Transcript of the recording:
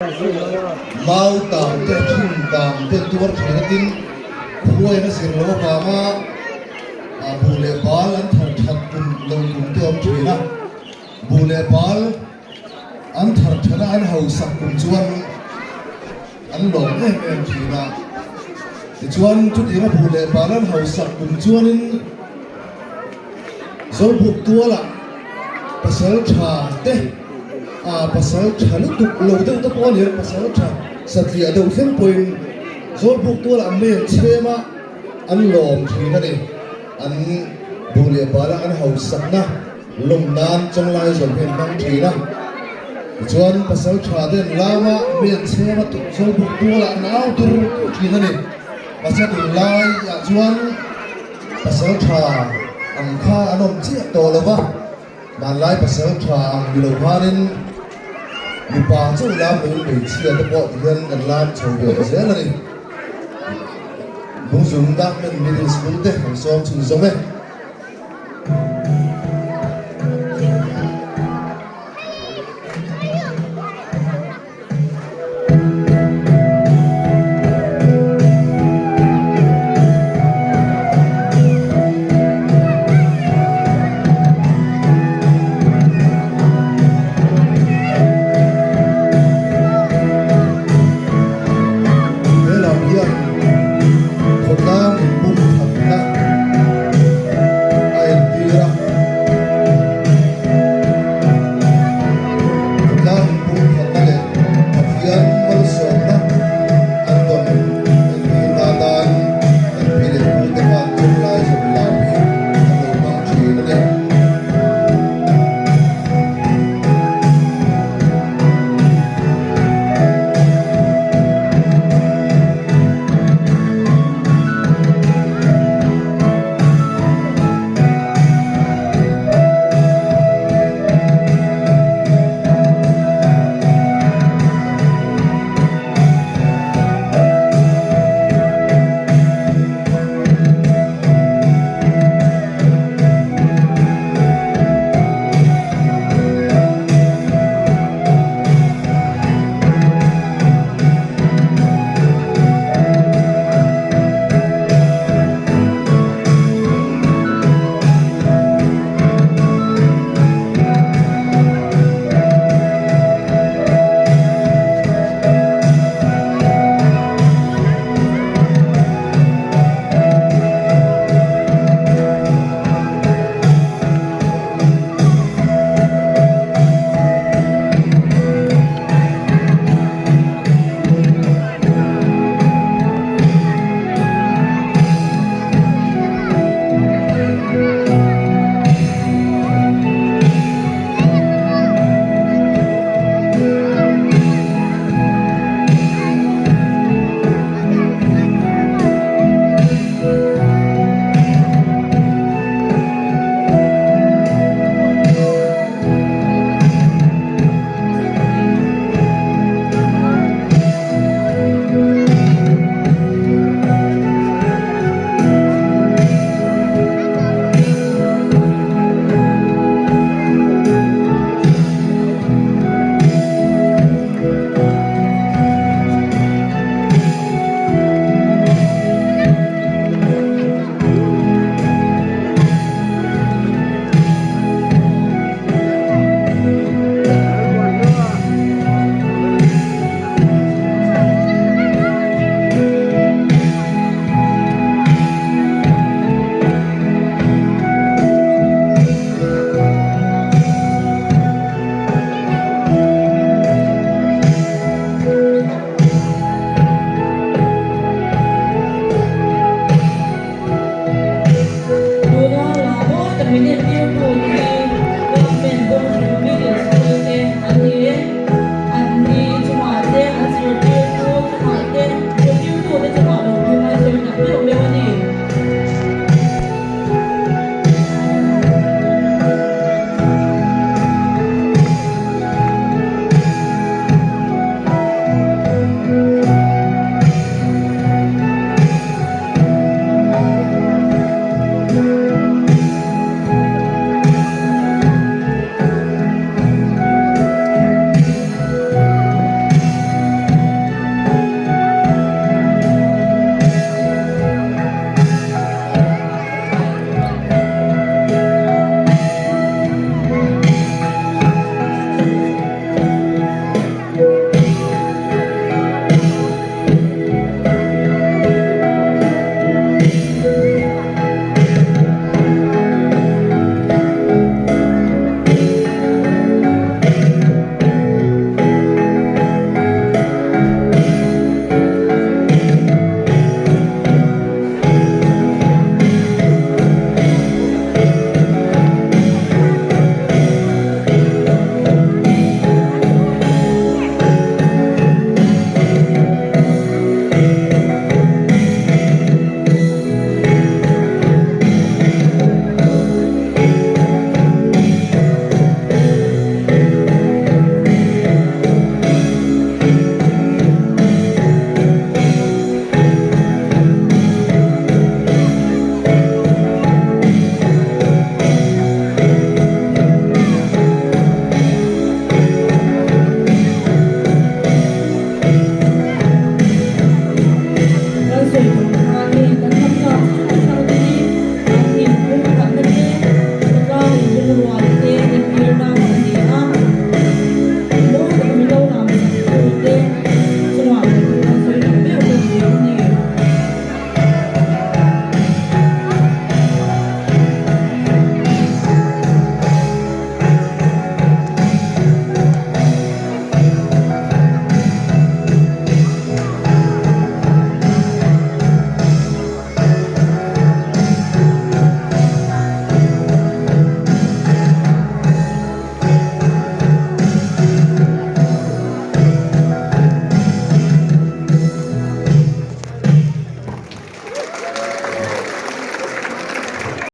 Mau tang te, thing tang te tuar thin a tin khuain a zir loh avanga buh leh bal an thar that kum lo kum te a awm thin a. Buh leh bal an thar that a an hausak kum chuan an lawm em em thin a. Tichuan chutianga buh leh bal an hausak kum chuanin Zawlbuk tualah pasal tha te ah pasal tha lutuk lo deuh te pawh a ni a, pasal tha satliah deuh thleng pawhin Zawlbuk tualah mei an chhem a, an lawm thin a ni. An buh leh bala an hausakna lawm nan chawnglai zawm hi an hmang thin a. Tichuan pasal tha te an lam a, mei an chhem a, Zawlbuk tualah an au tur tur thin a ni. Mahse tunlai ah chuan. Pasal tha ang kha an awm chiah tawh lo va, hmanlai pasal tha ang ni lo khanin mipa chauh lam loin hmeichhia te pawh tihian kan lam chho ve ta zel a ni. Lungzum Government Middle School te kan sawm chhun zawm e.